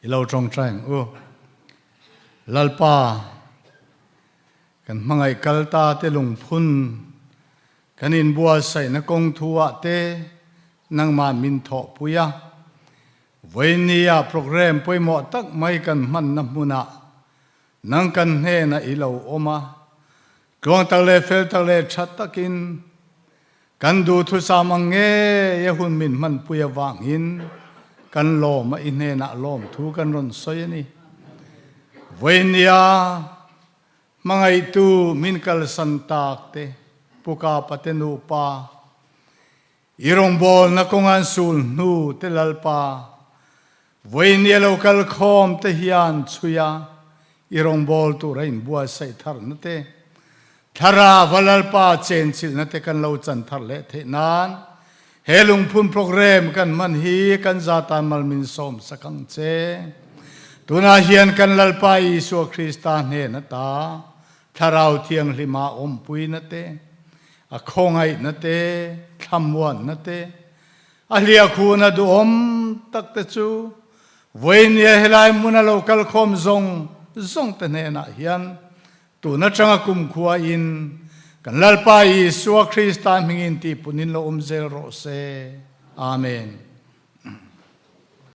I lo tawngtai ang u. Lalpa, kan hmangaih kal ta te lungphun, kan inbuatsaihna kawng thu ah te nangmah min thawhpui a. Vawinia programme pawimawh tak mai kan hmanna hmunah nang kan hnenah i lo awm a. Tluang tak leh fel tak leh tha takin kan duhthusam ang ngei a hun min hmanpui avangin kan lawm a, i hnenah lawmthu kan rawn sawi a ni. Vawinia hmangaihtu min kalsan tak te, Pu Kapa te nupa, i rawngbawlna kawngan sul hnu te Lalpa. Vawiin i lo kal khawm te hian chhuia i rawngbâwl tura inbuatsaih tharna te, Thlarau a Lalpa chenchilhna te kan lo chan thar leh theih nan he lungphun program kan hman hi kan zatan mal min sawm sak ang che. Tunah hian kan Lalpa Isua Krista hnen ata Thlarau Thianghlima awmpuina te, a khawngaihna te, thlamuanna te, A hliahkhuna duhawm tak te chu vawinia helai hmuna lo kal khawm zawng zawng te hnenah hian tun atanga kumkhua in kan Lalpa Isua Krista hmingin tihpun in lo awm zel rawh se. Amen.